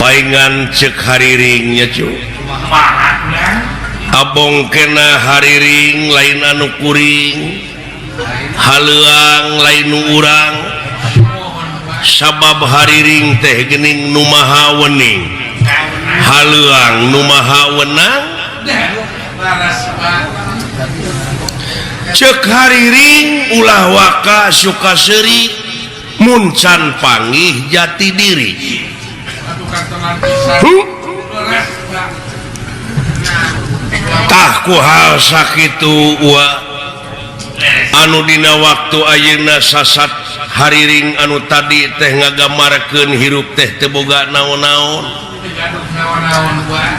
Paingan cek hariringnya cu. Abong kena hariring lain anu kuring, haleuang lain nu urang. Sabab hariring teh geuning nu maha wening, haleuang nu maha wenang. Cek hariring ulah waka suka seuri mun can panggih jati diri. Tah ku hal sakitu wa anu dina waktu ayeuna sasat hariring anu tadi teh ngagamarkeun hirup teh teu boga naon-naon.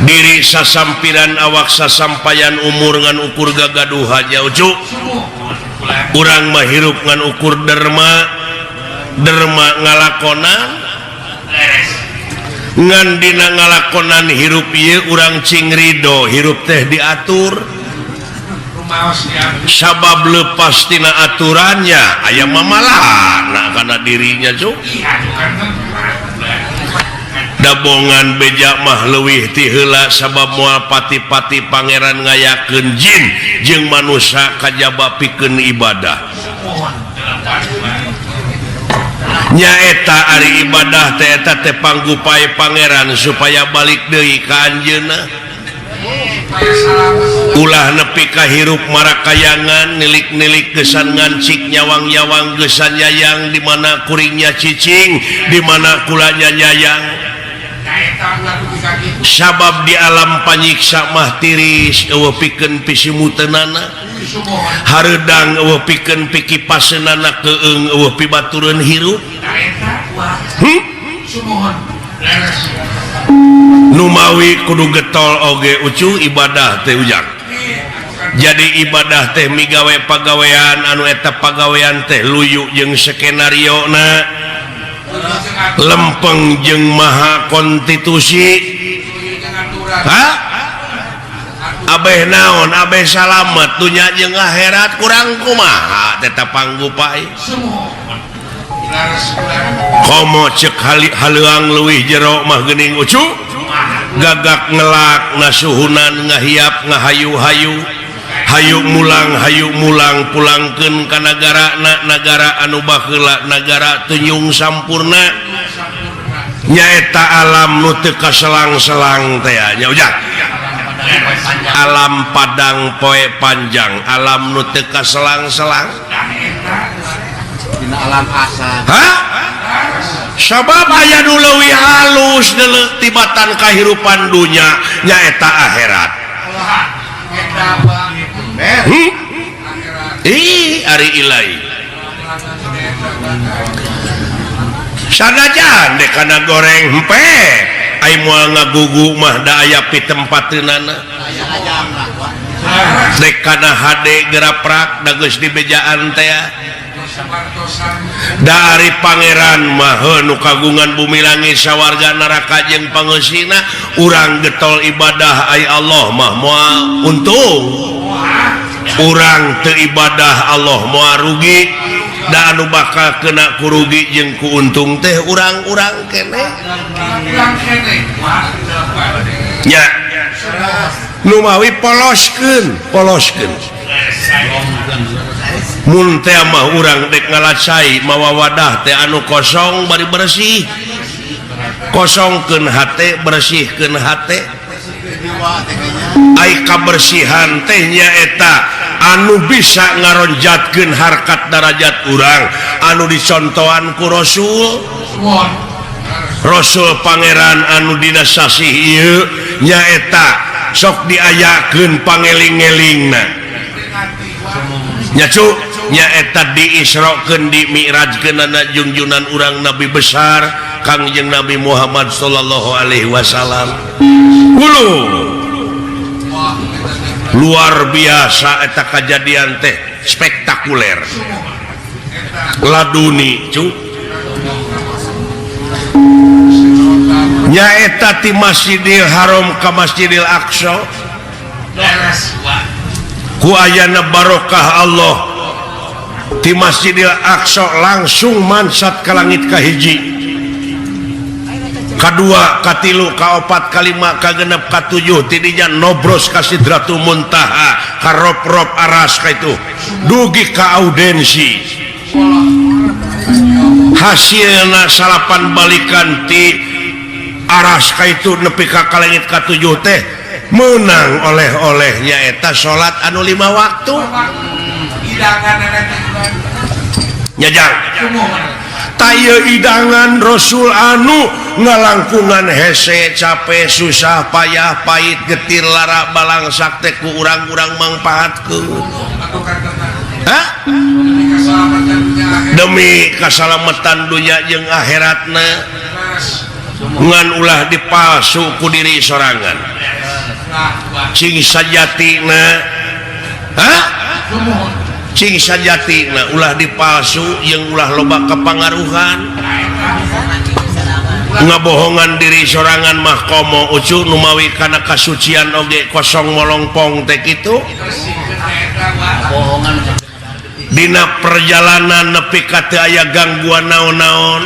Diri sasampiran awak sasampayan umur ngan ukur gagaduhan nya ucu. Urang mah hirup ngan ukur derma, derma ngalakonan. Ngan dina ngalakonan hirup ieu urang cing ridho hirup teh diatur. Sabab lepas tina aturannya aya mamalahna kana dirinya cu. Dabongan beja mah leuwih ti heula sabab moal pati-pati pangeran ngayakeun jin jeung manusia kajaba pikeun ibadah. Nyaeta ari ibadah teh eta teh panggupai pangeran supaya balik deui ka anjeunna. Ulah nepi ka hirup marakayangan nilik-nilik gesan ngancik nyawang-nyawang gesan nyayang di mana kuringnya cicing di mana kulanya nyayang. Sabab di alam panyiksa mah tiris eueuh pikeun pisimuteunana, hareudang eueuh pikeun pikipaseunana, keung eueuh pibatureun hirup. Numawi kudu getol oge ucu ibadah teh ujang. Jadi ibadah teh migawe pagawean anu eta pagawean teh luyu jeung skenario na, lempeng jeung maha konstitusi. Ha? Abeh naon, abeh salamet dunya jeung akhirat kurang kumaha tetep panggupai. Komo cek haleuang leuwih jero mah geuning ucu. Gagak ngelak nasuhunan ngahiap ngahayu-hayu hayu mulang pulangkeun ka nagarana, nagara anu baheula nagara tunyung sampurna nyaeta alam nu teu kaselang-selang teh nya ujang. Alam padang poe panjang, alam nu teu kaselang-selang dina alam asal. Ha? Sabab aya nu leuwih halus deuleu tibatan kahirupan dunya nyaeta akhirat. Ih, ari ilai. Sanajan dek kana goreng hempe, ai moal ngagugu mah da aya pitempateunana. Dek kana hade geraprak da geus dibejaan teh. Dari pangeran mah nu kagungan bumi langit sawarga neraka jeung pangeusina urang getol ibadah ai Allah mah moal untung. Urang teu ibadah Allah moal rugi. Da anu bakal kena kurugi jeung ku untung teh urang-urang keneh. Nya numawi poloskeun, poloskeun. Mun teh mah urang dek ngalacai mawa wadah teh anu kosong bari bersih. Kosongkeun hate, bersihkeun hate. Ai kabersihan teh nyaeta anu bisa ngaronjatkeun harkat darajat urang anu dicontohan ku Rasul. Rasul pangeran anu dina sasih ieu nyaeta sok diayakeun pangeling-elingna. Nya cu nyaeta diisrokeun dimi'rajkeunana jungjunan urang nabi besar Kangjeng Nabi Muhammad sallallahu alaihi wasallam. Hulu luar biasa eta kajadian teh spektakuler. Laduni cu nyaeta ti Masjidil Haram ka Masjidil Aqsa ku ayana barokah Allah ti Masjidil Aqsa langsung mansat ka langit kahiji. Kadua, katilu, kaopat, kalima, kagenep, katujuh, tidinya nobros ka Sidratul Muntaha, ka rop-rop aras ka itu dugi ka audensi. Hasilna salapan balikan ti aras ka itu nepi ka kalengit katujuh teh menang oleh-olehnya eta salat anu 5 waktu. Nyajang taya idangan Rasul anu ngalangkungan hese capek susah payah pahit getir lara balangsak teh ku urang-urang mangpaatkeun. Hah? Demi kasalamatan dunya jeung akhiratna ngan ulah dipalsu ku diri sorangan. Cing sajatina, hah? Cing sajatina ulah dipalsu jeung ulah loba kepangaruhan. Ngabohongan diri sorangan mah komo ucu numawi kana kasucian oge kosong molongpong teh kitu. Dina perjalanan nepi ka teu aya gangguan naon-naon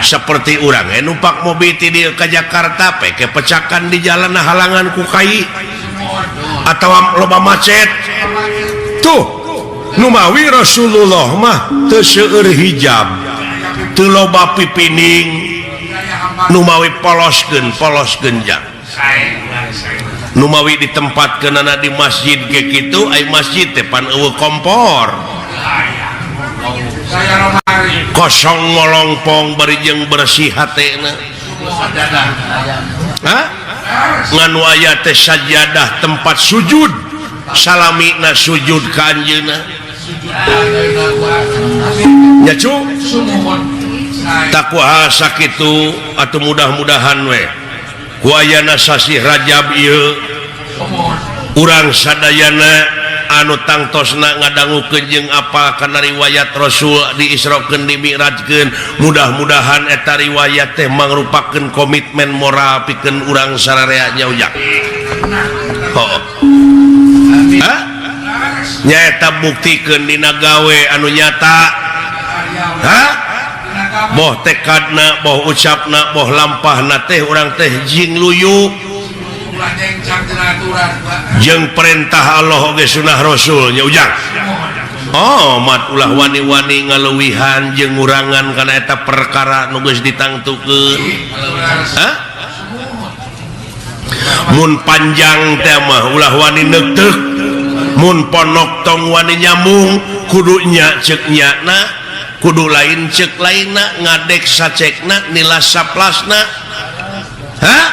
seperti urang numpak mobil ti dieu ka Jakarta peke pecakan di jalan halangan ku kai atawa loba macet. Tuh numawi Rasulullah mah teu seueur hijab, teu loba pipining, numawi poloskeun polos genjang. Numawi ditempatkeunana di masjid ge kitu, ai masjid teh pan eueuh kompor. Kosong molongpong bari jeung bersih hatena. Hah? Ngan aya teh sajadah tempat sujud, salamina sujud ka anjeunna. Nya cu? Takwa sakitu atuh mudah-mudahan we ku ayana sasih Rajab ieu urang sadayana anu tangtosna ngadangukeun jeung apa kana riwayat Rasul diisrokeun dimi'rajkeun, mudah-mudahan eta riwayat teh mangrupakeun komitmen moral pikeun urang sararea nya ujang. Heuh. Hah? Nyaeta buktikeun dina gawe anu nyata. Hah? Boh tekadna, boh ucapna, boh lampahna teh urang teh jing luyu jeung perintah Allah oge sunah Rasul nya ujang. Oh, mat ulah wani-wani ngaluwihan jeung ngurangan kana eta perkara nu geus ditangtukeun. Hah? Mun panjang teh mah ulah wani neuteuk, mun ponok tong wani nyambung, kudu nya ceuk nyana, kudu lain ceuk lainna, ngadek sacekna, nilas saplasna. Hah?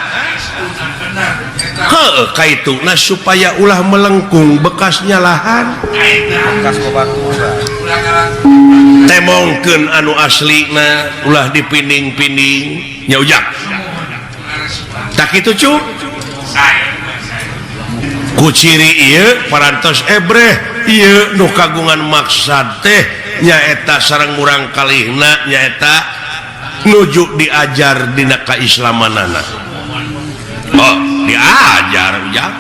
Heuh, kaituna supaya ulah melengkung bekasnya lahan. Bekas babaturan. Temongkeun anu aslina ulah dipining-pining nya ujang. Tak kitu cu? Ku ciri ieu parantos ebreh ieu nu kagungan maksad teh nyaeta sareng murang kalihna nyaeta nuju diajar dina kaislamanana. Oh, diajar ujang.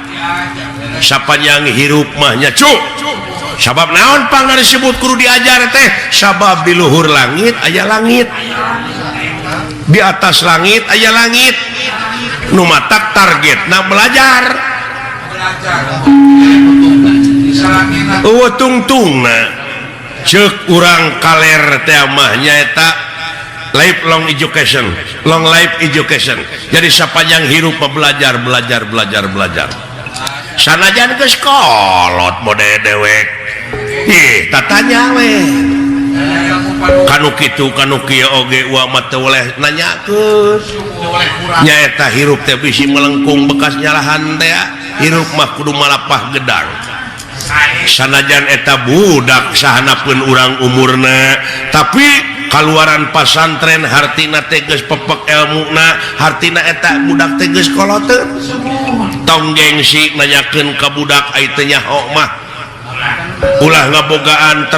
Sapanjang hirup mah nya cu. Sabab naon pangna disebut kudu diajar teh? Sabab di luhur langit aya langit. Di atas langit aya langit. Nu matak targetna belajar. Eueuh tungtungna ceuk urang kaler teh mah nyaeta lifelong education, long life education. Jadi sapanjang hirup belajar, belajar, belajar, belajar. Sanajan geus kolot mode dewek. Ih, tatanya we. Kanu kitu kanu kieu oge uwa mah teu boleh nanyakeun. Nyaeta hirup teh bisi melengkung bekas nyalahan teh. Hirup mah kudu malapah gedang. Sanajan eta budak sahanapeun urang umurna, tapi kaluaran pasantren hartina teh geus pepek elmuna, hartina eta budak teh geus koloteun. Tong gengsi nanyakeun ka budak ai teu nyaho mah. Ulah ngabogaan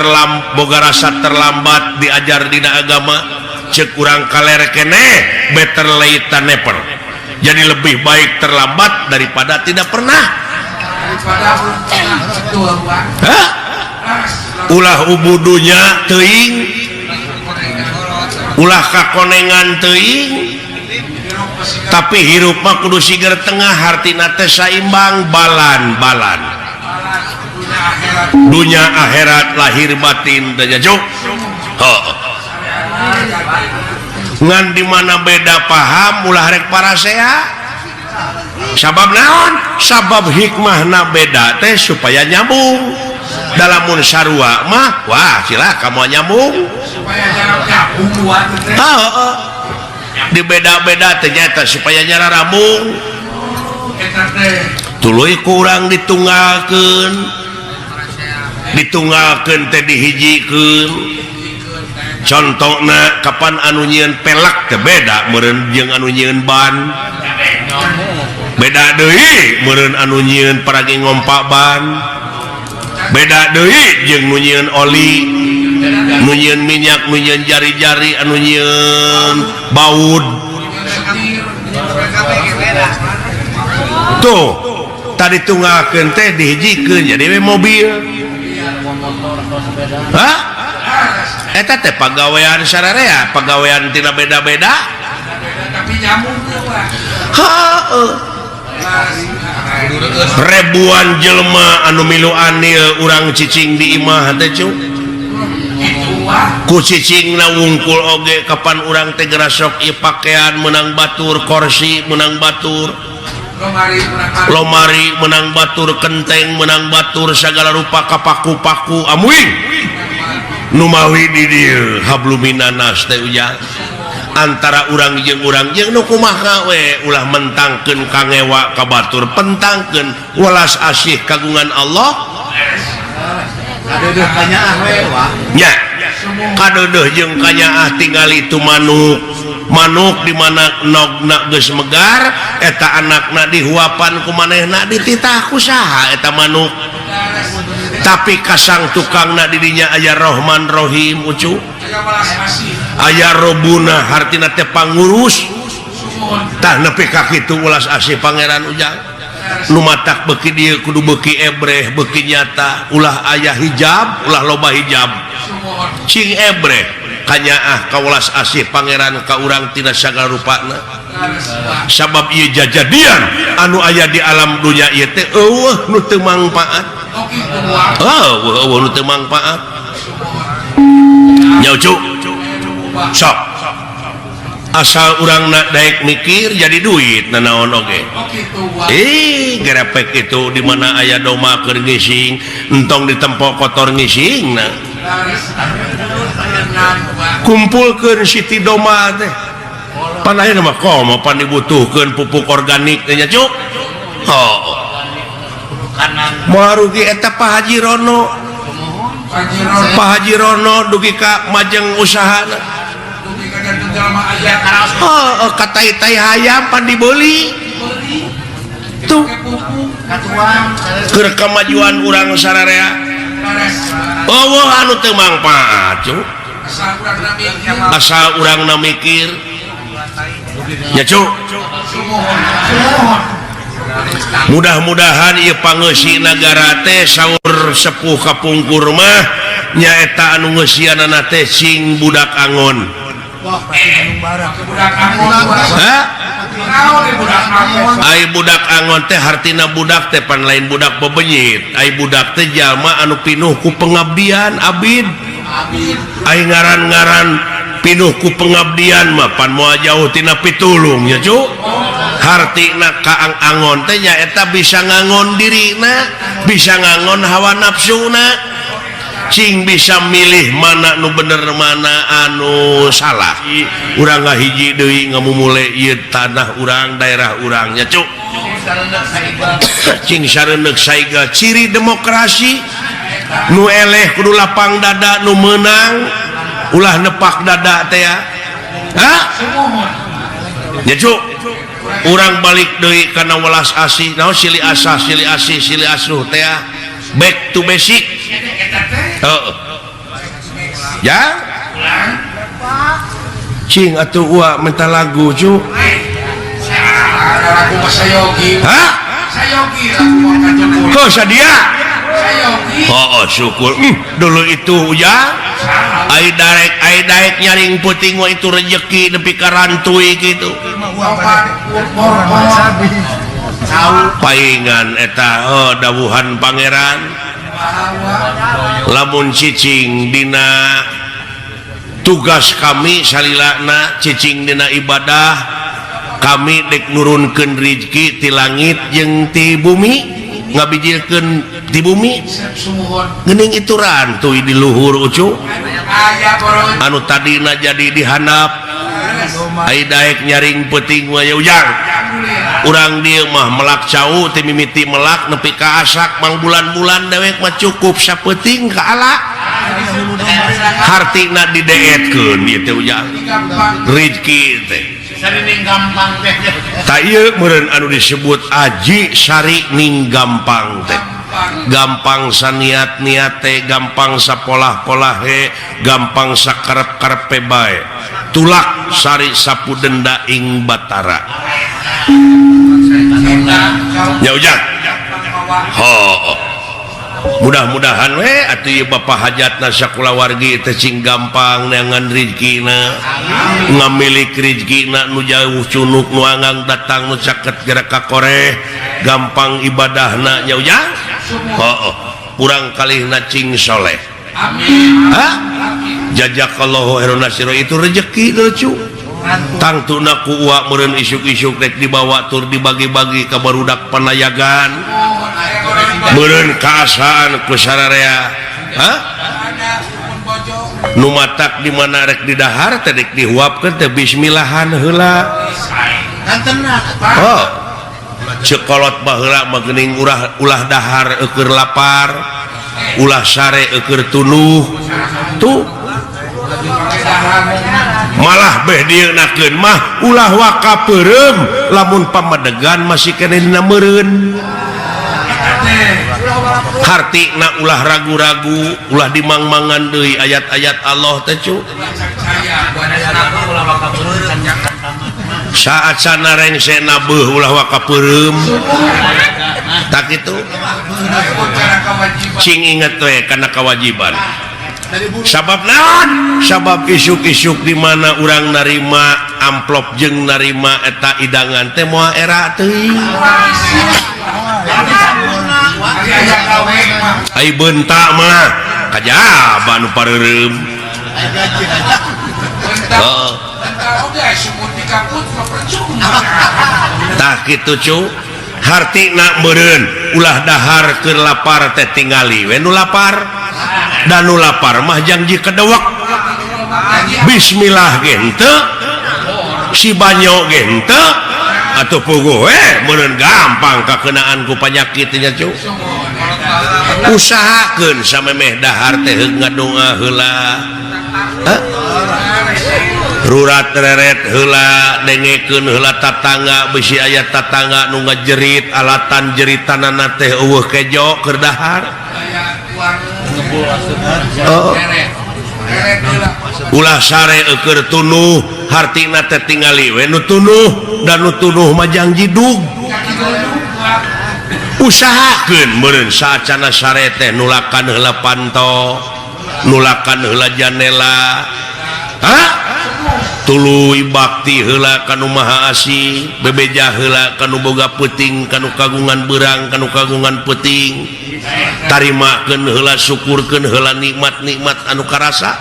boga rasa terlambat diajar dina agama, ceuk urang kaler keneh better late than never. Jadi lebih baik terlambat daripada tidak pernah. Hah? Ulah ubudunya teuing, ulah kakonengan teuing. Tapi hirup mah kudu siger tengah, hartina teh saimbang, balan-balan dunya akhirat, lahir batin teh juk. Heuh. Ngan di mana beda paham ulah rek parasea. Sabab naon? Sabab hikmahna beda teh supaya nyambung. Dalamun sarua mah wah cilaka moal nyambung. Heuh. Di beda-beda ternyata supaya nyararambung. Tuluy kurang ditunggalkeun. Ditunggalkeun teh dihijikeun. Contohna kapan anu nyieun pelek teh beda meureun jeung anu nyieun ban. Beda deui meureun anu nyieun paragi ngompa ban. Beda deui jeung nu nyieun oli, nu nyieun minyak, nu nyieun jari-jari, anu nyieun baud. Tuh, tadi tunggalkeun teh dihijikeun jadi we mobil. Hah? Eta teh pagawean sararea, pagawean tina beda-beda. Heuh. Ribuan jelema anu milu anil urang cicing di imah teh cu. Ku cicingna wungkul oge kapan urang teh gerasok ieu pakaian menang batur, kursi menang batur, lomari menang batur, kenteng menang batur, segala rupa kapaku-paku amuing. Nu mawi di dieu habluminanas teh ujang. Antara urang jeung nu kumaha we ulah mentangkeun kangewa ka batur, pentangkeun welas asih kagungan Allah. Kadeudeuh kanyaah we wah. Nya. Kadeudeuh jeung kanyaah tingali tu manuk. Manuk di mana nogna geus megar, eta anakna dihuapan ku manehna dititah ku saha eta manuk. Tapi kasang tukangna di dinya aya Rahman Rahim ucu. Aya Robuna hartina teh pangurus. Tah nepi ka kitu ulas asih pangeran ujang. Nu matak beuki dieu kudu beuki ebreh, beuki nyata, ulah aya hijab, ulah loba hijab. Cing ebreh kanyaah ka ulas asih pangeran ka urang tina sagala rupana. Sabab ieu jajadian anu aya di alam dunya ieu teh eueuh nu teu mangpaat. Oh, eueuh nu teu mangpaat. Nya ucu. Sok. Asal urang nak daek mikir jadi duit nanaon oge. Gerepek itu di mana aya doma keur ngising, entong ditempok kotor ngising na. Kumpulkeun siti doma teh. Pan ayeuna mah komo pan dibutuhkeun pupuk organik teh nya cuk. Oh. Moal rugi eta Pak Haji Rono. Pak Haji Rono dugi ka majeng usahana. Oh, katai-tai hayam pan dibeli. Tuh. Keur kamajuan urang sararea. Eueuh anu teu mangpaat, cuk. Asal urangna mikir. Nya cuk. Mudah-mudahan ieu pangeusi nagara teh saur sepuh kapungkur mah nyaeta anu ngeusianana teh sing budak angon. Hah? Ai budak angon teh hartina budak teh pan lain budak bebenyit. Ai budak teh jalma anu pinuh ku pengabdian abid. Ai ngaran-ngaran pinuh ku pengabdian mah pan moal jauh tina pitulung nya cu. Hartina kaang angon teh nyaeta bisa ngangon dirina, bisa ngangon hawa nafsuna. Cing bisa milih mana nu bener mana anu salah. Urang ngahiji deui ngamumule ieu tanah urang, daerah urang nya cuk. Cing sareundeuk saiga ciri demokrasi nu eleh kudu lapang dada, nu meunang ulah nepak dada teh ya. Hah? Nya cuk. Urang balik deui kana welas asih, naon silih asah, silih asih, silih asuh teh ya. Back to basic. Oh. Ya? Cing atuh uak minta lagu cu. Lagu Sayogi. Hah? Sayogi lagu Kok sadia? Sayogi. Oh, syukur. Dulu itu ya. Ai darek ai daek nyaring peuting mah itu rejeki nepi ka rantui kitu. Paingan eta oh, dawuhan pangeran lamun cicing dina tugas kami salilana cicing dina ibadah kami dek nurunkeun rizki ti langit jeung ti bumi ngabijilkeun ti bumi geuning itu rantui di luhur ucu anu tadina jadi dihandap ai daek nyaring peuting mah ya ujang urang dieu mah melak cau ti mimiti melak nepi ka asak mang bulan-bulan dewek mah cukup sapeuting ka ala hartina dideetkeun ieu teh ujang rizki teh tah ieu meureun anu disebut aji sari ning gampang teh gampang saniat-niat teh gampang sapolah-polahe gampang sakarep-karepe bae tulak sari sapu denda ing batara ya ujang ho mudah-mudahan we atuh ieu Bapak hajatna sakulawargi teh cing gampang neangan rizkina ngamilik rizkina nu jauh cunuk nu anggang datang nu caket gerak ka koreh gampang ibadahna nya ujang ho kurang kalihna cing soleh amin ha jazakallahu khairan nasiro itu rezeki lucu tangtuna ku uak meureun isuk-isuk rek dibawa tur dibagi-bagi ka barudak panayagan meureun kaasaan ku sararea ha nu matak di mana rek didahar teh rek dihuapkeun teh bismillahan heula oh cekolot baheula mah geuning ulah dahar eueur lapar ulah sare eueur tunuh tuh malah beh dieunakeun mah ulah waka peureum lamun pamadegan masih keneh dina meureun hartina ulah ragu-ragu ulah dimangmangan deui ayat-ayat Allah teh cu saat sana rengsena beuh ulah waka peureum tak kitu cing inget we kana kewajiban sabab naon sabab isuk-isuk di mana urang narima amplop jeung narima eta idangan teh moal era teuing ai bentak mah kajaba nu pareureum heeh tah kitu cu hartina meureun ulah dahar keur lapar teh tingali we nu lapar dan nu lapar mah janji kedewek bismillah ge henteu si banyo ge henteu atuh puguh we meureun gampang kakenaan ku panyakit nya cu usahakeun samemeh dahar teh heug ngadoa heula rurat reret heula dengekeun heula tatangga bisi aya tatangga nu ngajerit alatan jeritanana teh eueuh kejo keur dahar oh. Ulah sare eueur tunuh hartina teh tingali we nu tunuh dan nu tunuh mah jang jidug usahakeun meureun saacana sare teh nulakan heula panto nulakan heula janela ha tuluy bakti heula ka nu maha asih bebeja heula ka nu boga peuting ka nu kagungan beurang ka nu kagungan peuting tarimakeun heula syukurkeun heula nikmat-nikmat anu karasa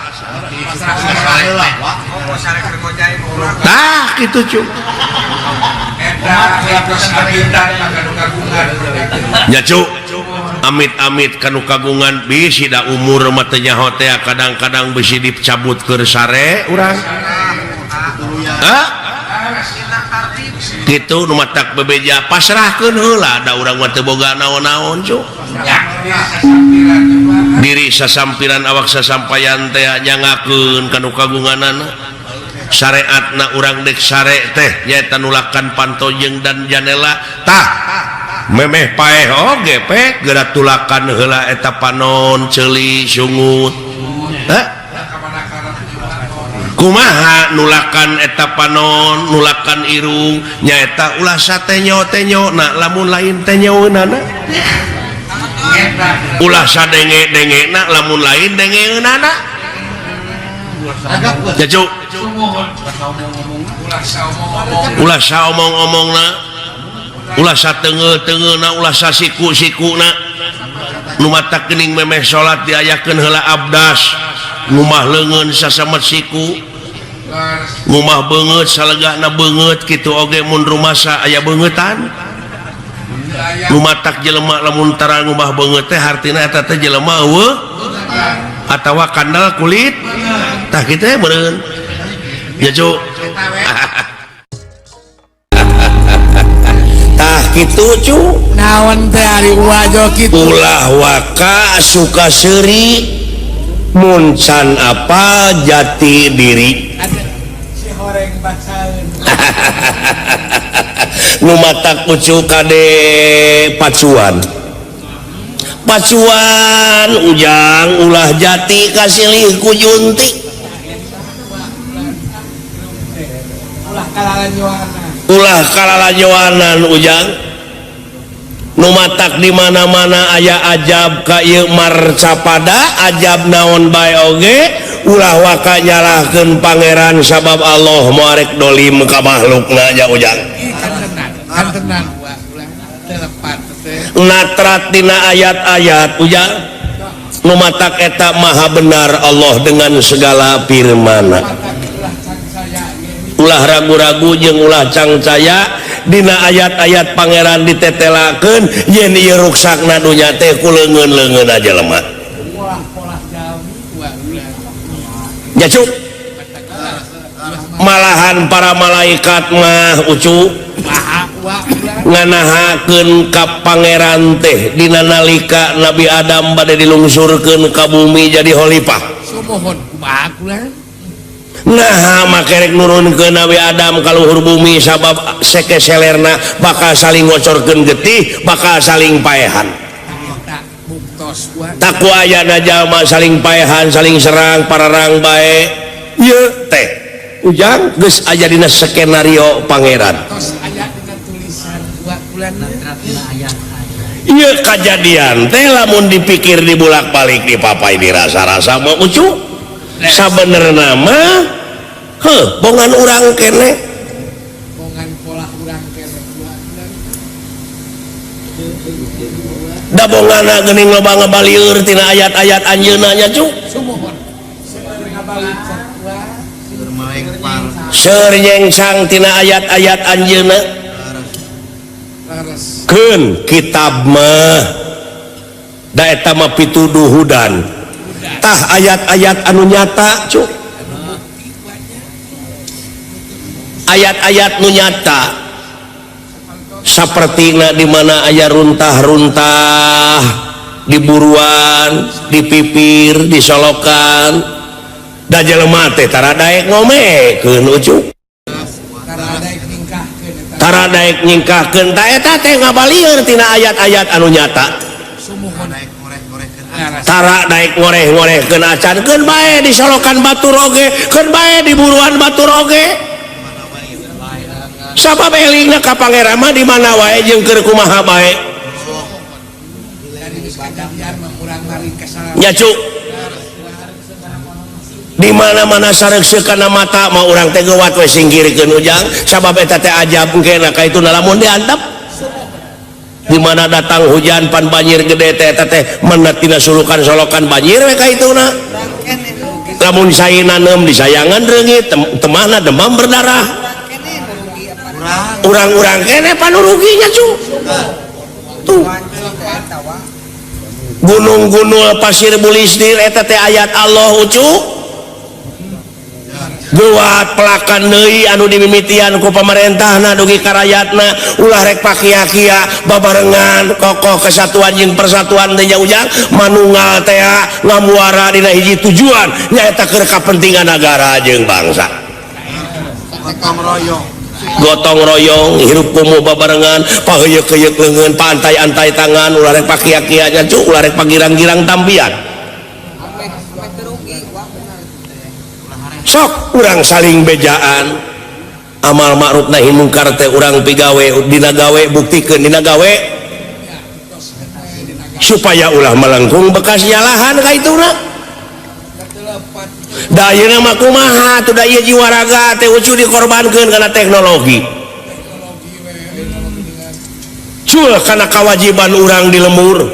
tah kitu cu nya cu amit-amit kanu kagungan bisi da umur mah teu nyaho teh kadang-kadang bisi dicabut keur sare urang ha kitu nu matak bebeja pasrahkeun heula da urang mah teu boga naon-naon cu diri sasampiran awak sasampayan teh nyangakeun kanu kagunganana syariatna urang dek sare teh nyaeta nulakan panto jeung dan janela tah memeh paeh oge pe geura tulakan heula eta panon ceuli sungut heh kumaha nulakan eta panon nulakan irung nyaeta ulah satenyo-tenyo na lamun lain tenyoeunana ulah sadenge-dengena lamun lain dengeunana Ya cuk ulah saomong-omongna ulah sateungeul-teungeulna ulah sasiku-sikuna nu matak geuning memeh salat diayakeun heula abdas ngumah leungeun sasamet siku ngumah beungeut salegana beungeut kitu oge mun rumasa aya beungeutan nu matak jelema lamun tara ngumah beungeut teh hartina eta teh jelema eueuh atawa kandal kulit tah kitu we meureun ya cuk. Tah kitu cu naon teh ari wajo kitu ulah waka suka seuri mun can apa jati diri si horeng bacaeun nu matak ucu kade pacuan pacuan ujang ulah jati kasilih ku junti ulah kalalajoanan ujang nu matak di mana-mana aya ajab ka ieu marcapada ajab naon bae oge ulah waka nyalahkeun pangeran sabab Allah moarek dolim ka makhlukna nya ujang natrat dina ayat-ayat ujang nu matak eta maha benar Allah dengan segala firman. Ulah ragu-ragu jeung ulah cangcaya dina ayat-ayat pangeran ditetelakeun yen ieu ruksakna dunya teh ku leungeun-leungeun jelema. Ya cuk malahan para malaikat mah ucu nganahakeun ka pangeran teh dina nalika Nabi Adam bade dilungsurkeun ka bumi jadi khalifah. Sumuhun kumaha kula. Nah makerek nurunkeun Nabi Adam ka luhur bumi sabab seke selerna bakal saling ngocorkeun getih bakal saling paehan. Taku ayana jalma saling paehan saling serang pararang bae ieu teh ujang geus aya dina skenario pangeran. Ieu kajadian teh lamun dipikir dibulak-balik dipapai dirasa-rasa mah ucu sabenerna mah heuh bongan urang kene bongan pola urang kene da bongana geuning loba ngabalieur tina ayat-ayat anjeunna nya cu seur nyengsang tina ayat-ayat anjeunna keun kitab mah da eta mah pituduh hudan tah ayat-ayat anu nyata cu ayat-ayat nu nyata sapertina di mana aya runtah-runtah di buruan di pipir di solokan da jelema teh tara daek ngomekeun ucu tara daek nyingkahkeun ta eta teh ngabalieur tina ayat-ayat anu nyata tara daek ngoreh-ngorehkeun acan keun bae disolokan batur oge keun bae di buruan batur oge sabab elingna ka pangeran mah di mana wae jeung keur kumaha bae nya cu di mana-mana sareukseuk kana mata mah urang teh geuwat we singkirkeun ujang sabab eta teh ajab engkena ka itu lamun diantep di mana datang hujan pan banjir gede teh eta teh menet tina sulukan-solokan banjir we ka ituna lamun cai nanem disayangan reungit temahna demam berdarah urang-urang kene panuruginya cu tuh gunung-gunung pasir bulisdir eta teh ayat Allah ucu buat pelakan deui anu dimimitian ku pamarentahna dugi ka rayatna ulah rek pakia-kia babarengan kokoh kesatuan jeung persatuan teh ujang manunggal teh ngamuara dina hiji tujuan nyaeta keur kapentingan nagara jeung bangsa. Gotong royong hirup kumuh babarengan paheuyeuk-heuyeuk leungeun pantai-antai tangan ulah rek pakia-kia nya cu ulah rek pagirang-girang tampian sok urang saling bejaan amal ma'ruf nahi mungkar teh urang pigawe dina gawe buktikeun dina gawe supaya ulah melengkung bekas nyalahan ka ituna. Da ayeuna mah kumaha atuh da ieu jiwa raga teh ucu dikorbankeun kana teknologi. Cul kana kewajiban urang di lembur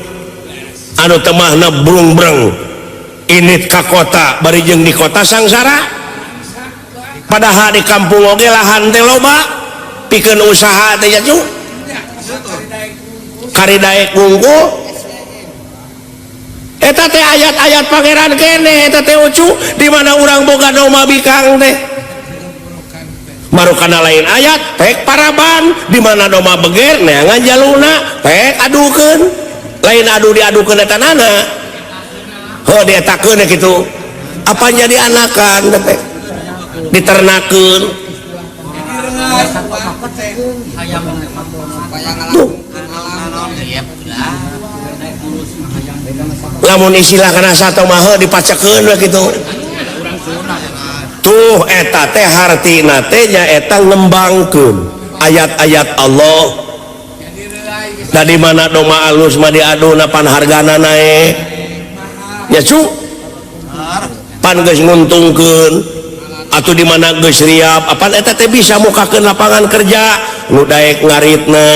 anu temahna brung-breng init ka kota bari jeung di kota sangsara. Padahal di kampung oge lahan teh loba pikeun usaha teh nya cu. Kari daek wungkul. Eta teh ayat-ayat pangeran kene eta teh ucu di mana urang boga domba bikang teh. Marukana lain ayat pek paraban di mana domba beger neangan jaluna pek adukeun. Lain adu diadukeun eta nana. Heuh dietakeun kitu. Apa jadi anakan teh? Diternakeun. Tuh. Lamun istilah kana sato mah heuh dipacekeun we kitu. Tuh eta teh hartina teh nyaeta ngembangkeun ayat-ayat Allah. Da di mana domba alus mah diaduna pan hargana naek. Ya cu. Pan geus nguntungkeun atuh di mana geus riap apan eta teh bisa mukakeun lapangan kerja nu daek ngaritna.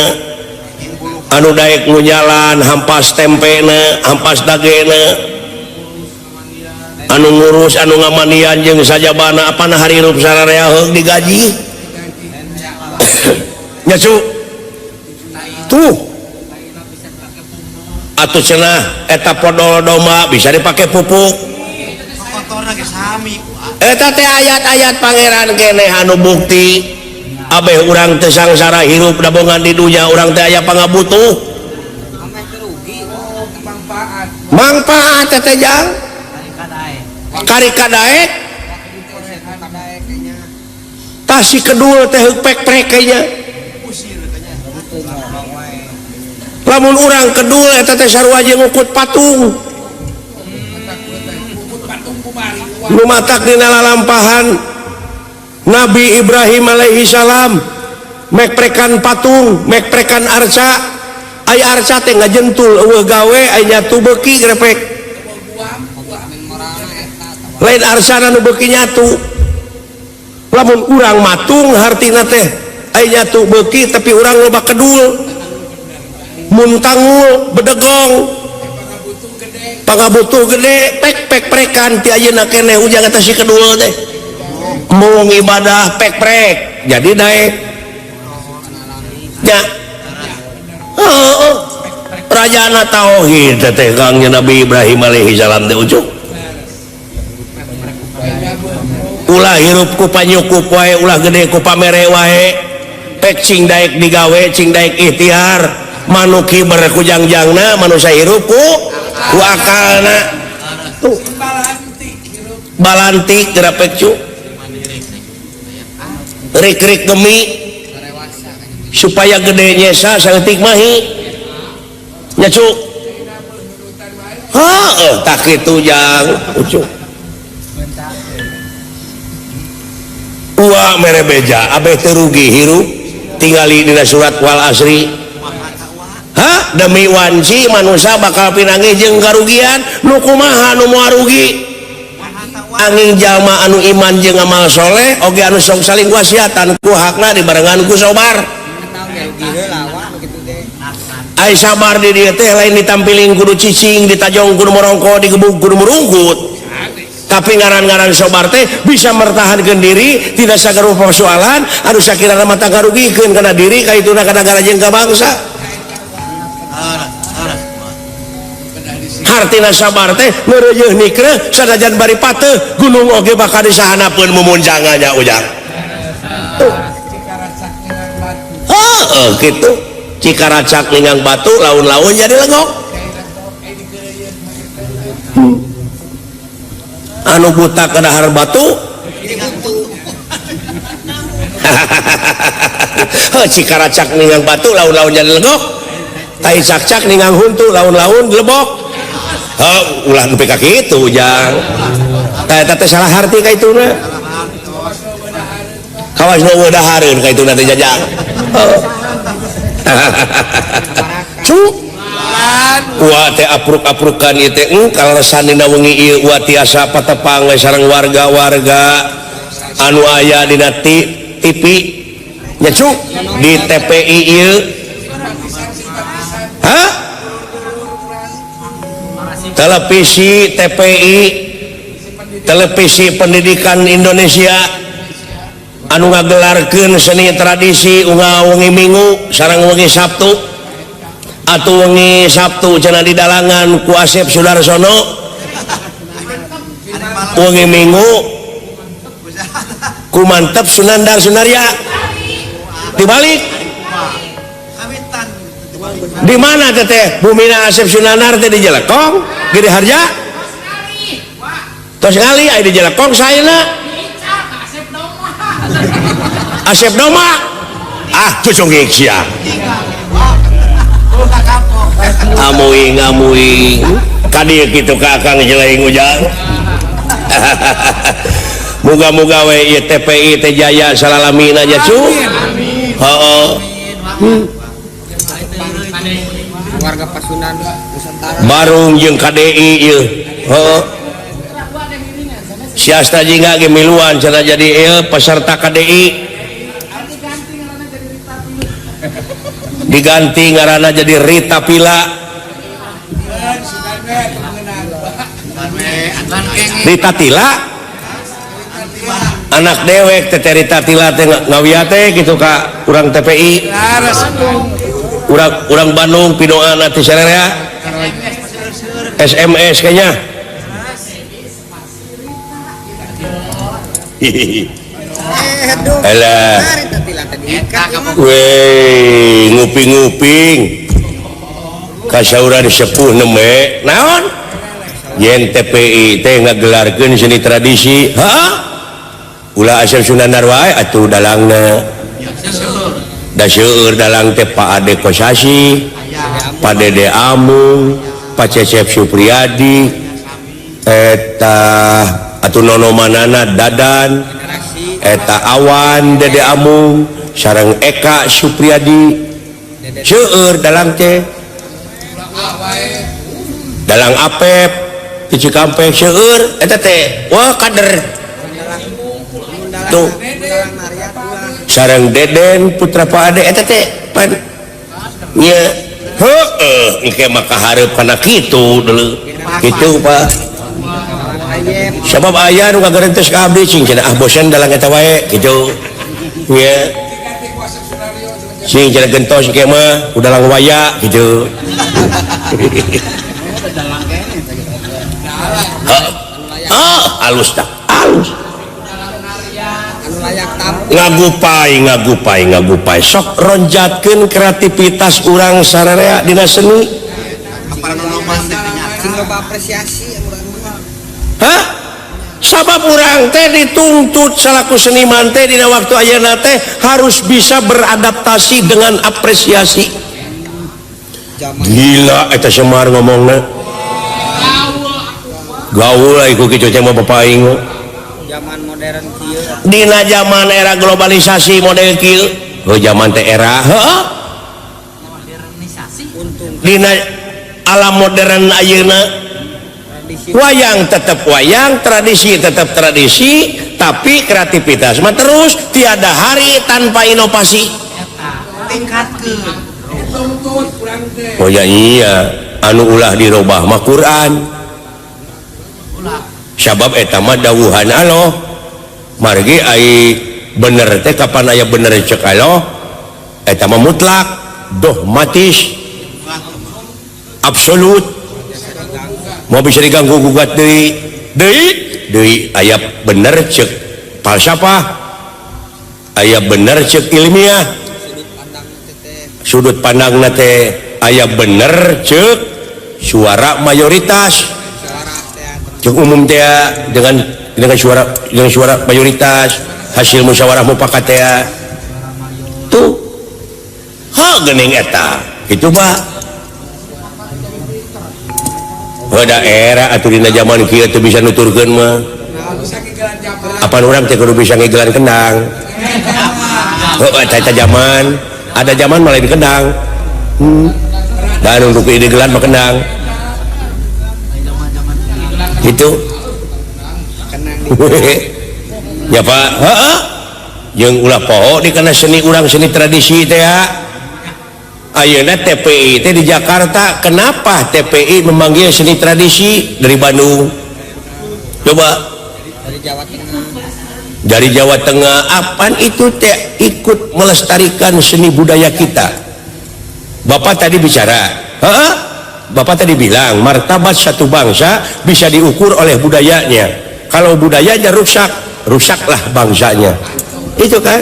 Anu daek nu nyalan hampas tempena, hampas dagena. Anu ngurus, anu ngamanian jeung sajabana apana harirup sararea heug digaji. Nya cu. Tuh. Atuh cenah eta podol domba bisa dipake pupuk. Eta teh ayat-ayat pangeran keneh anu bukti abeh urang teu sangsara hirup dabongan di dunya urang teh aya pangabutuh. Mangpaat teh jang. Kari kadaek. Tah si kedul teh heuk pek-prek nya. Lamun urang kedul eta teh sarua jeung ngukut patung. Nu matak dina lalampahan Nabi Ibrahim alaihi salam mekprekan patung, mekprekan arca. Aya arca teh ngajentul eueuh gawe aya nyatu beuki grepek. Lain arcana nu beuki nyatu. Lamun urang matung hartina teh aya nyatu beuki tapi urang loba kedul. Muntangul bedegong. Pangabutuh gede pek-pek-prekan ti ayeuna keneh ujang eta si kedul teh. Mung ibadah pek-prek jadi naik ya. Oh, rajana tauhid teh Kang Nabi Ibrahim alaihi salam teh ucuk. Ulah hirup ku panyukup wae, ulah gede ku pamere wae. Pek cing daek digawe, cing daek ikhtiar. Manuk kiber ku jangjangna, manusia hirup ku akalna. Tuh. Balantik geura pek cu. Rik-rik gemi supaya gede nyesa saeutik mahi nya cu. Heuh tah kitu jang ucu. Ua mere beja abeh teu rugi hirup tingali dina surat Wal Asri. Hah demi wanci manusia bakal pinanggih jeung karugian nu kumaha nu moal rugi. Angin jalma anu iman jeung amal soleh oge anu sok saling wasiatan ku hakna dibarengan ku sobar. Ai sabar di dieu teh lain ditampiling kudu cicing, ditajong kudu morongko, digebug kudu murungkut. Tapi ngaran-ngaran sobar teh bisa mertahankeun diri tidak sagarupa persoalan anu sakirana mah karugikeun kana diri kaituna kana negara jeung ka bangsa. Hartina sabar teh ngeureuyeuh nikreuh sanajan bari pateuh gunung oge bakal disahanapeun mumuncangannya ujang. Tuh. Heuh kitu. Cikaracak ninggang batu laun-laun jadi legok. Anu buta kedahar batu. Heuh cikaracak ninggang batu laun-laun jadi legok. Tai cak-cak ninggang huntu laun-laun lebok. Oh, ulah nepi ka kitu ujang. Tah eta teh salah harti ka ituna. Kawas nu dahareun ka ituna teh jajang. Cu. Ua teh apruk-aprukan ieu teh kaleresan dina wengi ieu ua tiasa patepang we sareng warga-warga anu aya dina TV nya cu di TPI ieu. Hah? Televisi TPI, Televisi Pendidikan Indonesia anu ngagelarkeun seni tradisi unggal wengi Minggu sareng wengi Sabtu atuh wengi Sabtu cenah di dalangan ku Asep Sudarsono, wengi Minggu ku Mantep Sunandar Sunarya. Dibalik di mana teteh bumina Asep Sunandar teh di Jelekong Gede Harja tos ngali aya di Jelekong saena Asep Doma ah cucung sia amuing amuing ka dieu kitu ka Akang Jeleng Ujang. Muga-muga we ieu TPI teh jaya salalamina nya cu. Heeh. Warga Pasundan Nusantara Barung jeung KDI ieu. Heeh. Siasta jingga ge miluan cenah jadi ieu peserta KDI. Diganti ngaranna jadi Rita Pila. Rita Tila anak dewek teh Rita Tila teh ngawia teh gitu ka urang TPI. Urang Bandung pidoana teh sararea SMS kayaknya. Alah. Weh, nguping-nguping. Kasauran sepuh neme. Naon? Yen TPI teh ngagelarkeun seni tradisi. Hah? Ulah Asep Sunandar wae atuh dalangna. Da seueur dalang teh Pak Ade Kosasi, Pak Dede Amung, Pak Cecep Supriyadi, eta atuh nonomanana Dadan, eta Awan Dede Amung, sareng Eka Supriyadi. Seueur dalang teh. Dalang Apep di Cikampek seueur eta teh. Wah kader. Tuh. Sareng Deden putra Pak Ade eta teh pan nya heueuh engke mah kahareup kana kitu deuleu. Kitu Pak. Sabab aya nu ngagerentes ka abdi cing cenah ah bosen dalang eta wae kitu. Nya. Sing cenah gentos engke mah udalang waya kitu. Heeh, alus tak alus. Ngagupai ngagupai ngagupai sok ronjatkeun kreativitas urang sararea dina seni. Hah? Sabab urang teh dituntut salaku seniman teh dina waktu ayeuna teh harus bisa beradaptasi dengan apresiasi. Gila eta Semar ngomongna. Gaul lah iku kitu teh mah bapak aing. Zaman modern kieu. Dina zaman era globalisasi model kieu. Oh zaman teh era heuh. Modernisasi. Dina alam modern ayeuna wayang tetap wayang, tradisi tetap tradisi, tapi kreativitas mah terus tiada hari tanpa inovasi. Tingkatkeun. Oh ya iya, anu ulah dirobah mah Quran. Sabab eta mah dawuhan Allah. Margi ai bener teh kapan aya bener cek Allah eta mah mutlak, dogmatis, absolut. Mau bisa diganggu gugat deui deui deui aya bener cek falsafah, aya bener cek ilmiah, sudut pandangna teh aya bener cek suara mayoritas, cek umum teh dengan suara mayoritas hasil musyawarah mufakat teh tuh ha geuning eta kitu Pak. Heuda era atuh dina zaman kieu teu bisa nuturkeun mah. Apan urang teh kudu bisa ngegelan kendang. Heuh eta zaman, ada zaman malah di kendang. Bandung nu idegelan mah kendang. Gitu. Ya Pak, heeh. Jeung ulah poho di kana seni urang seni tradisi teh ya. Ayeuna TPI teh di Jakarta, kenapa TPI memanggil seni tradisi dari Bandung? Coba dari Jawa Tengah. Dari Jawa Tengah, apaan itu teh ikut melestarikan seni budaya kita. Bapak tadi bicara, heeh. Bapak tadi bilang martabat satu bangsa bisa diukur oleh budayanya. Kalau budayanya rusak, rusaklah bangsanya. Itu kan?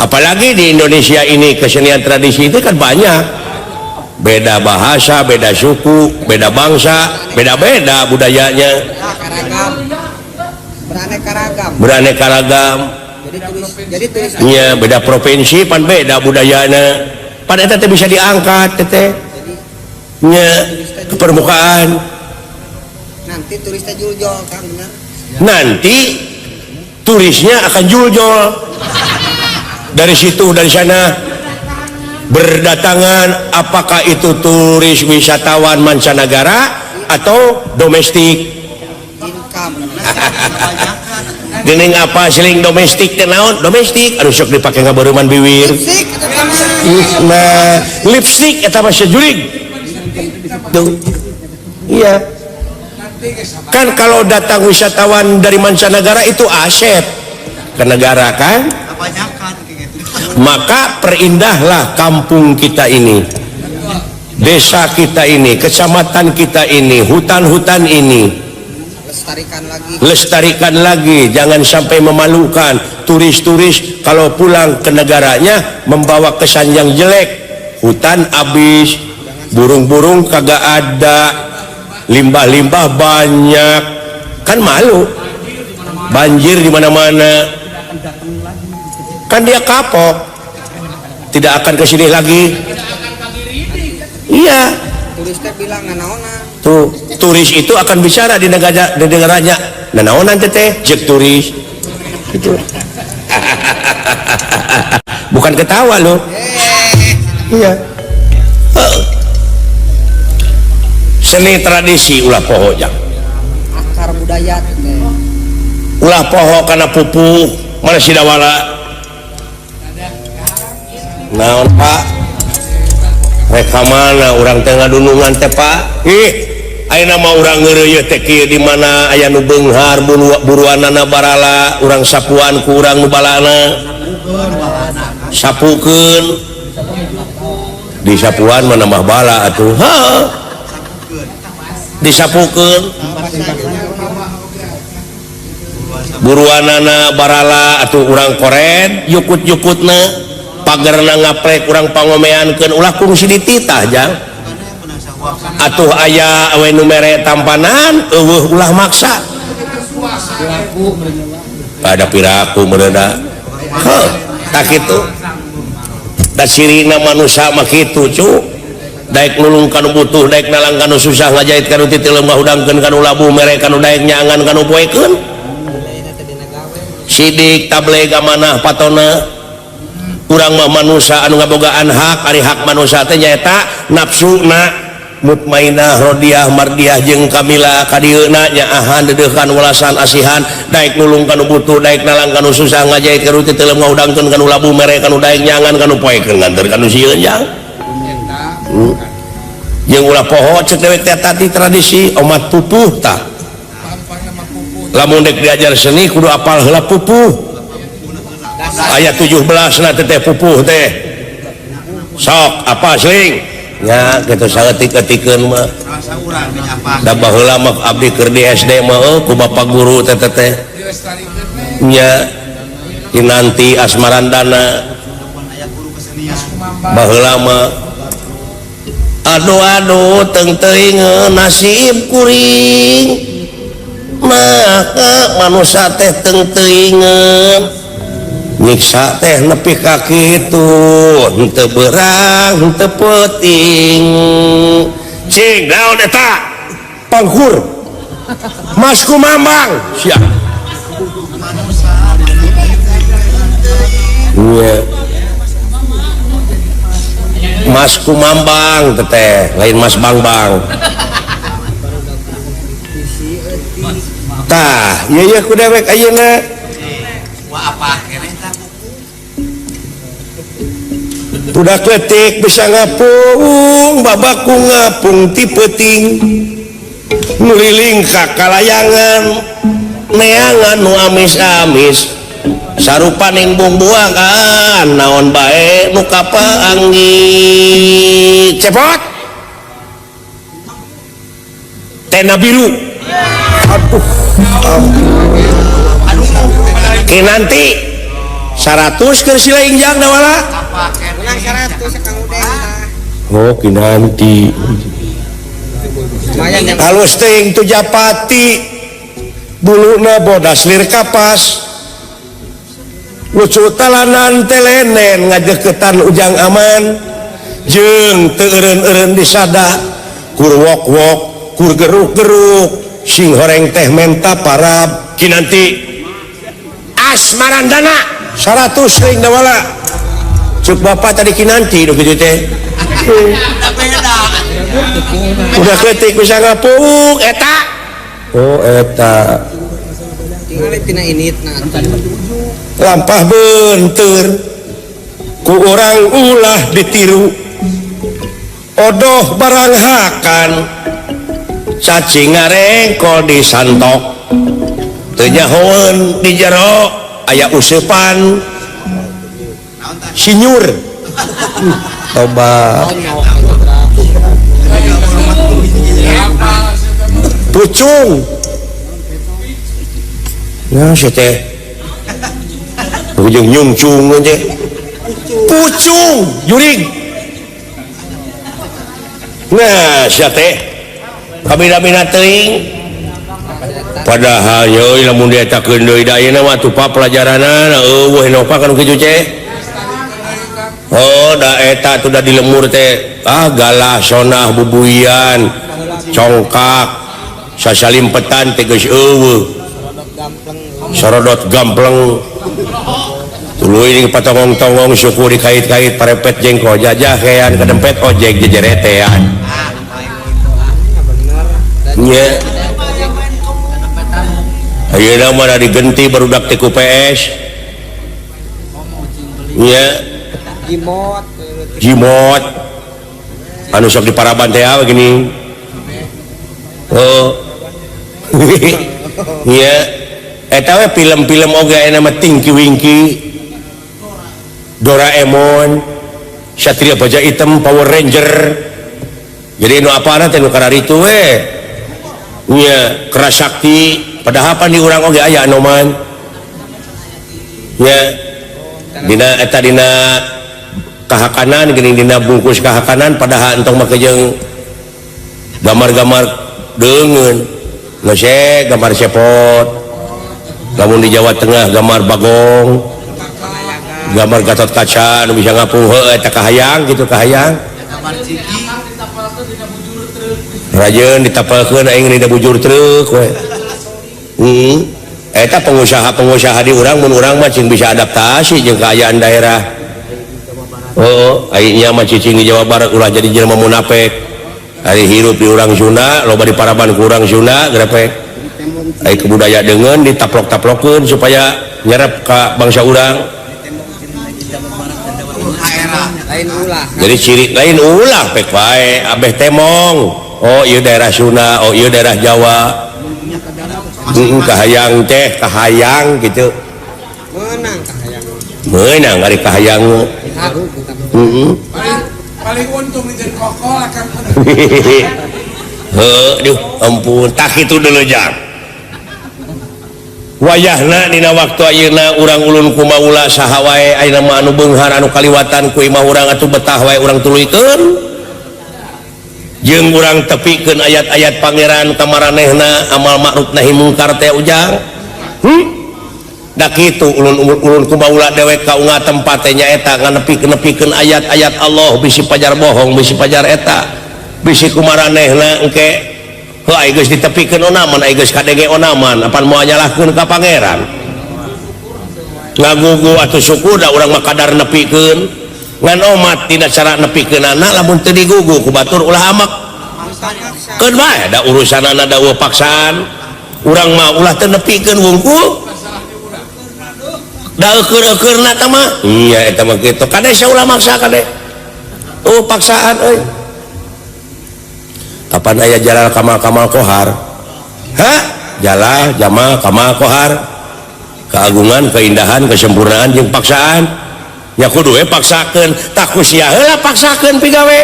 Apalagi di Indonesia ini kesenian tradisi itu kan banyak. Beda bahasa, beda suku, beda bangsa, beda-beda budayanya. Beraneka ragam. Beraneka ragam. Jadi turis. Iya, beda provinsi pan beda budayanya. Pan eta teh bisa diangkat teh. Nya ke permukaan. Nanti turisnya juljol kan benar. Nanti turisnya akan juljol. Dari situ, dari sana berdatangan, apakah itu turis wisatawan mancanegara atau domestik. Gening apa seling domestik teh naon? Domestik anu sok dipake ngabareuman biwir. Nah, lipstick eta mah sejurig. Tuh. Iya. Kan kalau datang wisatawan dari mancanegara itu aset ke negara kan? Maka perindahlah kampung kita ini, desa kita ini, kecamatan kita ini, hutan-hutan ini. Lestarikan lagi. Lestarikan lagi, jangan sampai memalukan. Turis-turis kalau pulang ke negaranya membawa kesan yang jelek. Hutan habis, burung-burung kagak ada, limbah-limbah banyak, kan malu. Banjir di mana-mana. Kan dia kapok, tidak akan ke sini lagi. Iya. Turisnya bilang nanaonan. Tuh, turis itu akan bicara di negara, di negaranya. Nanaonan teteh, cek turis. Gitu. Bukan ketawa loh. Iya. Seni tradisi ulah poho jang. Akar budaya teteh. Ulah poho kana pupuh, mana sidawala. Naon Pak? Reka mana urang teh ngadunungan teh Pak? Ih, ayeuna mah urang ngeureuyeuh teh kieu di mana aya nu beunghar buruanana barala, urang sapuan ku urang nu balana. Sapukeun. Di sapuan mah nambah bala atuh. Heuh. Disapukeun. Buruanana barala atuh urang koret jukut-jukutna. Pagerna ngaprek urang pangomeankeun ulah kungsi dititah jang. Atuh aya we nu mere tampanan eueuh ulah maksa. Ada piraku meureuna. Heuh, tah kitu. Da sirina manusa mah kitu cu. Daek nulung kanu butuh, daek nalang kanu susah, ngajait kanu titileum ngahudangkeun kanu labuh, mere kanu daek nyangan kanu poekeun. Sidik tableg amanah patona. Urang mah manusia anu ngabogaan hak, ari hak manusia teh nyaeta nafsuna mutmainah rodiah mardiah jeung kamila kadieuna nyaahan deudeuhan welasan asihan daek nulung kanu butuh daek nalang kanu susah ngajait kanu titeuleum ngahudangkeun kanu labuh mere kanu daek nyangan kanu poekeun nganter kanu sieun jang. Jeung ulah poho ceuk dewek teh tadi tradisi omat pupuh tah. Lamun dek diajar seni kudu apal heula pupuh. Ayat 17 na teteh pupuh teh sok apa seling ya gitu saeutik-eutikeun mah da baheula mah abdi keur di SD mah ku bapak guru teh teh nya dinanti asmarandana baheula mah aduh aduh teung teuingeun nasib kuring maka manusia teh teung teuingeun nyiksa teh nepi ka kitu henteu beurang henteu peuting cing naon eta pangkur Mas Kumambang sia. Iya. Mas Kumambang teteh lain Mas Bangbang. Tah, ieu ye ku dewek ayeuna. Wah apa keneh tah buku. Budak leutik bisa ngapung, babaku ngapung ti peuting. Ngeliling ka kalayangan, neangan nu amis-amis. Sarupaning bungbuangan, naon bae nu kapaangi. Cepot. Tena biru. Aduh, Kinanti 100 keur sila injang dawala. Menang 100 Kang Udeng. Oh, Kinanti. Halus teuing tu japati. Buluna bodas lir kapas. Lucu talanan telenen ngajeketan ujang aman. Jeung teu eureun-eureun disada. Kur wok-wok, kur geruk-geruk. Sing horeng teh menta parab. Kinanti Asmarandana 100 ring dawala. Cuk bapak tadi Kinanti nu kitu teh. Udah ketik bisa ngapung eta. Oh eta. Tingali tina initna. Lampah benteur ku urang ulah ditiru. Odoh barang hakan. Cacing ngarengkol di santok. Teu nyahoeun di jero aya useupan sinyur. Toba. Pucung. Nah, si teh. Ujung nyungcung aja. Pucung, jurig. Nah, si teh. Kabina-bina teuing. Padahal yeuh lamun dietakeun deui da ayeuna mah tuh pelajaranana eueuh nopa kan kitu ceh. Oh, da eta tuh da di lemur teh. Ah, galah sonah bubuian, congkak, sasalimpetan teh geus eueuh. Sorodot gampleng. Tuluy di patongong-tongong suku dikait-kait parepet jengkol jajah kean kadempet ojek jejeretean. Nya. Ayeuna mah digenti barudak teh ku PS. Nya. Jimot. Jimot. Anu sok di paraban teh gini. Oh. Nya. Eta we film-film oge aya nama Tinky Winky, Doraemon, Satria Baja Hitam, Power Ranger. Jadi nu apana teh nu kararitu we. Nya Kerasakti, padahal pan di urang oge aya anoman. Nya dina eta dina kahakanan geuning dina bungkus kahakanan padahal entong make jeung gambar-gambar deungeun. Geus gambar cepot. Lamun di Jawa Tengah gambar Bagong, gambar Gatot Kaca nu bisa ngapung heuh eta kahayang gitu kahayang. Rajeun ditapalkeun aing dina bujur truk we. Heeh. Eta pengusaha-pengusaha di urang mun urang mah cing bisa adaptasi jeung kaayaan daerah. Oh, aing nya mah cicing di Jawa Barat ulah jadi jelema munafik. Ari hirup di urang Sunda, loba di paraban ku urang Sunda grepek. Ai kebudaya dengan ditaplok-taplokeun supaya nyerep ka bangsa urang. Jadi ciri lain ulah pek wae abeh temong. Oh ieu daerah Sunda, oh ieu daerah Jawa. Kahayang teh, kahayang gitu. Meunang kahayang. Meunang ari kahayang. Heeh. Paling untung jeung kokol akan. Heuh, duh ampun, tah kitu deuleu jang. Wayahna dina waktu ayeuna urang ulun kumaula saha wae ayeuna mah anu beunghar anu kaliwatan ku imah urang atuh betah wae urang tuluykeun. Jeung urang tepikeun ayat-ayat pangeran ka maranehna amal ma'ruf nahi mungkar teh ujang. Da kitu ulun kumaula dewek ka unga tempat teh nyaeta nganepi-nepikeun ayat-ayat Allah bisi pajar bohong bisi pajar eta bisi kumaranehna engke heuh ai geus ditepikeun onaman ai geus kadenge onaman apan moal nyalahkeun ka pangeran. Ngagugu atuh syukur da urang mah kadar nepikeun. Ngan omat tina cara nepikeunana lamun teu digugu ku batur ulah amak. Keun bae da urusanana da eueuh paksaan. Urang mah ulah teu nepikeun wungkul. Da eukeun-eukeurna tah mah. Iya eta mah kitu. Kade ulah maksa kade. Oh paksaan euy. Kapan aya Jalal Kamal Kamal Kohar? Hah? Jalal Jamal Kamal Kohar. Keagungan, keindahan, kesempurnaan jeung paksaan. Ya kudu we paksakeun, tah ku sia heula paksakeun pigawe.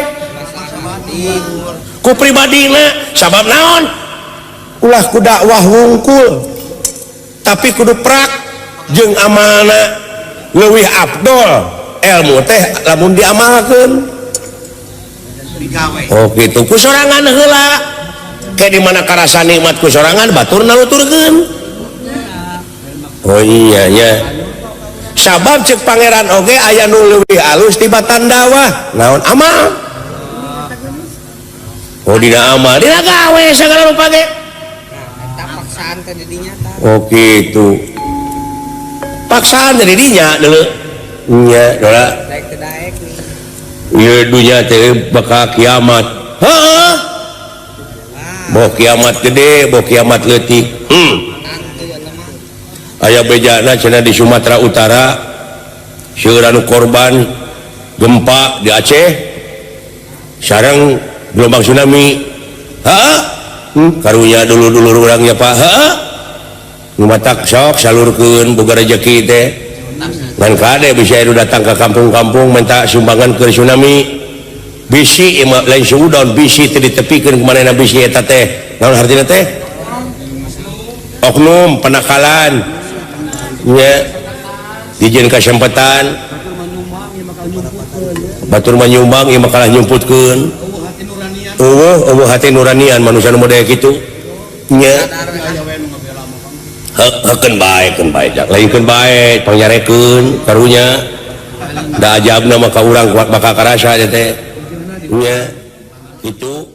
Ku pribadina sabab naon? Ulah ku dakwah wungkul. Tapi kudu prak jeung amalna leuwih afdol ilmu teh lamun diamalkeun. Oh kitu ku sorangan heula. Ke di mana karasa nikmat ku sorangan batur naluturkeun. Oh iya nya. Sabab cek pangeran oge aya nu leuwih alus tibatan dakwah. Naon amal? Oh dina amal, dina gawe sagala rupa ge. Eta paksaan teh di dinya tah. Oh kitu. Paksaan teh di dinya deuleu. Nya dola. Daek teu daek nih. Ieu dunya teh bakal kiamat. Heeh. Boh kiamat gede, boh kiamat leutik. Aya bejana cenah di Sumatera Utara seueur anu korban gempa di Aceh sareng gelombang tsunami. Heeh. Karunya dulur-dulur urang nya Pak. Heeh. Nu matak sok salurkeun boga rejeki teh. Ngan kade bisa anu datang ke kampung-kampung minta sumbangan ke tsunami. Bisi imah lain suudon bisi teh ditepikeun kumanehna bisi eta teh. Naon hartina teh? Oknum penakalan. Nya dijieun kasempetan batur mah nyumbang ieu mah kalah nyumputkeun. Eueuh eueuh hati nuranian manusia nu model kitu. Nya heukeun bae keun bae lainkeun bae pangyarekeun karunya. Da ajabna mah ka urang kuat bakal karasa teh. Nya itu.